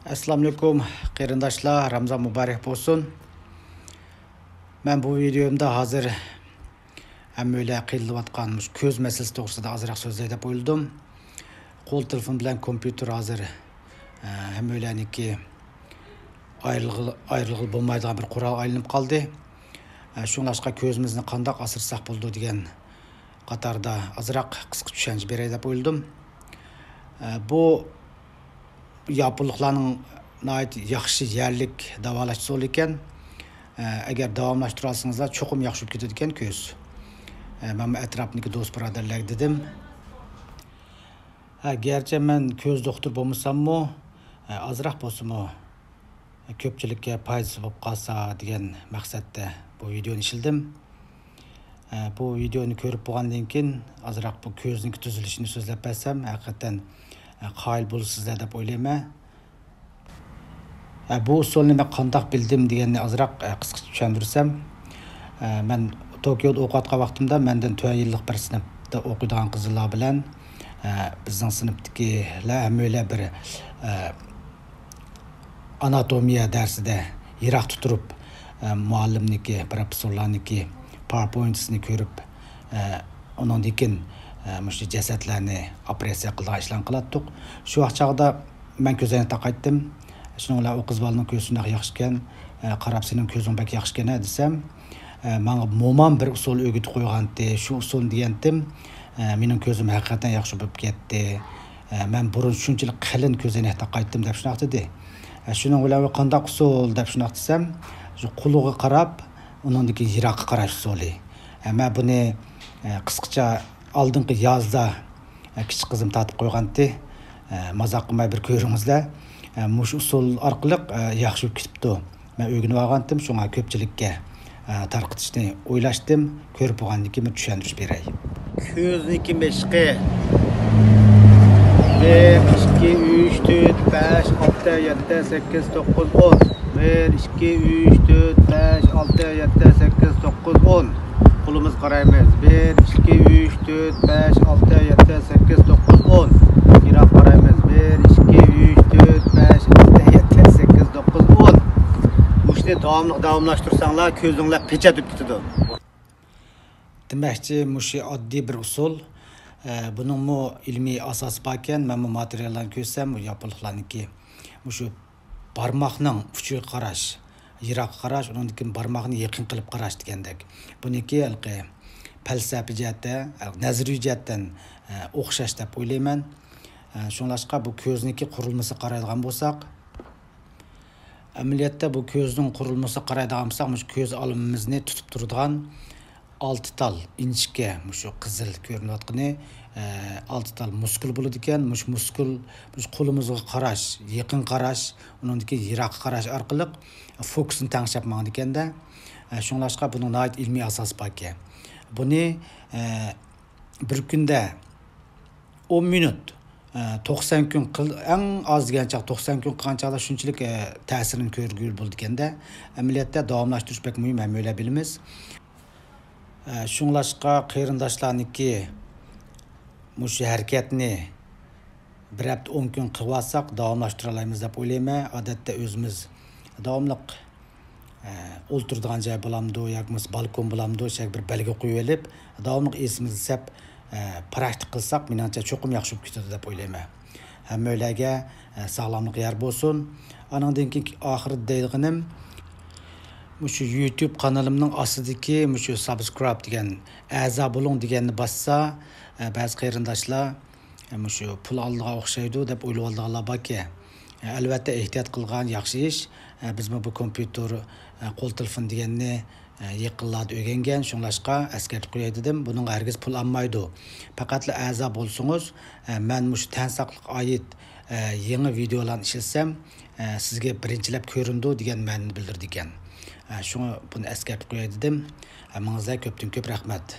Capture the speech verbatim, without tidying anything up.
ئەسسالامۇئەلەيكۇم قېرىنداشلار، رامزان مۇبارەك بولسۇن. مەن بۇ ۋىدېيومدا ھازىر ھەممەيلەن قىينىلىۋاتقان مۇشۇ كۆز مەسىلىسى توغرىسىدا ئازراق سۆزلەي دەپ ئويلىدىم. قول تېلېفون بىلەن كومپيۇتېر ھازىر، ئە، ھەممەيلەننىڭكى ئايرىلغىلى، ئايرىلغىلى بولمايدىغان بىر قورال ئايلىنىپ قالدى. ئە، شۇڭلاشقا كۆزىمىزنى قانداق ئاسرىساق بولىدۇ دېگەن قاتاردا ئازراق قىسقا چۈشەنچە بېرەي دەپ ئويلىدىم. ئە، بۇ ياپونلۇقلارنىڭ ناھايىتى ياخشى يەرلىك داۋالاش ئۇسۇلى ئىكەن. ئە، ئەگەر داۋاملاشتۇرالسىڭىزلار، چوقۇم ياخشى بولۇپ كېتىدىكەن كۆز. ئە، مەنمۇ ئەتراپتىكى دوست بۇرادەرلەرگە دېدىم. ھە، گەرچە مەن كۆز دوختۇرى بولمىساممۇ، ئە، ئازراق بولسىمۇ كۆپچىلىككە پايدىسى بولۇپ قالسا دېگەن مەقسەتتە بۇ ۋىدېونى ئىشلىدىم. ئە، بۇ ۋىدېونى كۆرۈپ بولغاندىن كېيىن ئازراق بۇ كۆزنىڭكى تۈزۈلۈشىنى سۆزلەپ بەرسەم، ھەقىقەتەن، ئە، قايىل بولىسىزلەر دەپ ئويلايمەن. ئە، بۇ ئۇسۇلنى مەن قانداق بىلدىم دېگەننى ئازراق، ئە، قىسقىچە چۈشەندۈرسەم، ئە، مەن توكيودا ئوقۇۋاتقان ۋاقتىمدا مەندىن تۆۋەن يىللىق بىر سىنىپتا ئوقۇيدىغان قىزلار بىلەن، ئە، بىزنىڭ سىنىپتىكىلەر ھەممەيلەن بىر، ئە، ئاناتومىيە دەرسىدە يىراقتا تۇرۇپ، ئە، مۇئەللىمنىڭكى، پروفېسسورلارنىڭكى پاۋېرپوينتىسىنى كۆرۈپ، ئە، ئۇنىڭدىن كېيىن، ئە، مۇشۇ جەسەتلەرنى ئوپېراتسىيە قىلىدىغان ئىشلارنى قىلاتتۇق. شۇ ۋاقىت چاغدا مەن كۆزەينەك تاقايتتىم. شۇنىڭ بىلەن ئۇ قىز بالىنىڭ كۆزى شۇنداق ياخشىكەن، ئە، قاراپ سېنىڭ كۆزۈڭ بەك ياخشىكەن ھە دېسەم، ئە، ماڭا مومام بىر ئۇسۇل ئۆگىتىپ قويغانتى، شۇ ئۇسۇلنى دېگەنتىم، ئە، مېنىڭ كۆزۈم ھەقىقەتەن ياخشى بولۇپ كەتتى. ئە، مەن بۇرۇن شۇنچىلىك قېلىن كۆزەينەك تاقايتتىم دەپ شۇنداق دېدى. ئە، شۇنىڭ بىلەن ئۇ قانداق ئۇسۇل دەپ شۇنداق دېسەم، شۇ قۇلىقىغا قاراپ، ئۇنىڭدىن كېيىن يىراققا قاراش ئۇسۇلى. ئە، مەن بۇنى، ئە، قىسقىچە ئالدىنقى يازدا، ئە، كىچىك قىزىم تارتىپ قويغانتى. ئە، مازاق قىلماي بىر كۆرۈڭىزلەر. ئە، مۇشۇ ئۇسۇل ئارقىلىق، ئە، ياخشى بولۇپ كېتىپتۇ. مەن ئۆگىنىۋالغانتىم، شۇڭا كۆپچىلىككە، ئە، تارقىتىشنى ئويلاشتىم. كۆرۈپ بولغاندىن كېيىن بىر چۈشەندۈرۈش بېرەي. كۆزنىكى مەشقى. بىر، ئىككى، ئۈچ، تۆت، بەش، ئالتە، يەتتە، سەككىز، توققۇز، ئون. بىر، ئىككى، ئۈچ، تۆت، بەش، ئالتە، يەتتە، سەككىز، توققۇز، ئون. قولىمىزغا قارايمىز. بىر، ئىككى، ئۈچ، تۆت، بەش، ئالتە، يەتتە، سەككىز، توققۇز، ئون. يىراق قارايمىز. بىر، ئىككى، ئۈچ، تۆت، بەش، ئالتە، يەتتە، سەككىز، توققۇز، ئون. مۇشۇنى داۋاملىق داۋاملاشتۇرساڭلار، كۆزۈڭلار پېچەت ئۆتۈپ كېتىدۇ. دېمەكچى، مۇشۇ ئاددىي بىر ئۇسۇل. ئە، بۇنىڭمۇ ئىلمىي ئاساسى باركەن. مەنمۇ ماتېرىياللارنى كۆرسەم، بۇ ياپونلۇقلارنىڭكى مۇشۇ بارماقنىڭ ئۇچىغا قاراش، يىراققا قاراش، ئۇنىڭدىن كېيىن بارماقنى يېقىن قىلىپ قاراش دېگەندەك. بۇنىڭكى ھېلىقى پەلسەپە جەھەتتە، نەزەرىي جەھەتتىن، ئە، ئوخشاش دەپ ئويلايمەن. ئە، شۇڭلاشقا بۇ كۆزنىڭكى قۇرۇلمىسىغا قارايدىغان بولساق، ئەمەلىيەتتە بۇ كۆزنىڭ قۇرۇلمىسىغا قارايدىغان بولساق، مۇشۇ كۆز ئالمىمىزنى تۇتۇپ تۇرىدىغان ئالتە تال ئىنچىكە، مۇشۇ قىزىل كۆرۈنۈۋاتقىنى، ئە، ئالتە تال مۇسكۇل بولىدىكەن. مۇشۇ مۇسكۇل، مۇشۇ قولىمىزغا قاراش، يېقىن قاراش، ئۇنىڭدىن كېيىن يىراققا قاراش ئارقىلىق فوكۇسنى تەڭشەپ ماڭىدىكەن-دە. ئە، شۇڭلاشقا بۇنىڭ ناھايىتى ئىلمىي ئاساسى باركەن. بۇنى، ئە، بىر كۈندە ئون مىنۇت، ئە، توقسان كۈن قىل-، ئەڭ ئاز دېگەن چاغ توقسان كۈن قىلغان چاغدا شۇنچىلىك، ئە، تەسىرىنى كۆرگىلى بولىدىكەن-دە. ئەمەلىيەتتە داۋاملاشتۇرۇش بەك مۇھىم، ھەممەيلەن بىلىمىز. ئە، شۇڭلاشقا قېرىنداشلارنىڭكى مۇشۇ ھەرىكەتنى بىر ھەپتە ئون كۈن قىلىۋالساق داۋاملاشتۇرالايمىز دەپ ئويلايمەن. ئادەتتە ئۆزىمىز داۋاملىق ئە، ئولتۇرىدىغان جاي بولامدۇ ياكى بولمىسا بالكون بولامدۇ، شۇ يەرگە بىر بەلگە قويۇۋېلىپ، داۋاملىق ئېسىمىزدە سەپ، ئە، پراكتىك قىلساق، مېنىڭچە چوقۇم ياخشى بولۇپ كېتىدۇ دەپ ئويلايمەن. ھەممەيلەنگە، ئە، ساغلاملىق يار بولسۇن. ئانىڭدىن كېيىن ئاخىرىدا دەيدىغىنىم، مۇشۇ يۇتۇب قانىلىمنىڭ ئاستىدىكى مۇشۇ سابسكرايب دېگەن، ئەزا بولۇڭ دېگەننى باسسا، ئە، بەزى قېرىنداشلار مۇشۇ پۇل ئالىدىغان ئوخشايدۇ دەپ ئويلىۋالىدىغانلار باركەن. ئەلۋەتتە، ئېھتىيات قىلغان ياخشى ئىش. بىزمۇ بۇ كومپيۇتېر، قول تېلېفون دېگەننى يېقىنلاردا ئۆگەنگەن، شۇڭلاشقا ئەسكەرتىپ قوياي دېدىم. بۇنىڭغا ھەرگىز پۇل ئالمايدۇ. پەقەتلا ئەزا بولسىڭىز، مەن مۇشۇ تەن ساقلىققا ئائىت يېڭى ۋىدېئولارنى ئىشلىسەم، سىزگە بىرىنچىلەپ كۆرۈنىدۇ دېگەن مەنىنى بىلدۈرىدىكەن. شۇڭا بۇنى ئەسكەرتىپ قوياي دېدىم. ھەممىڭىزگە كۆپتىن كۆپ رەھمەت.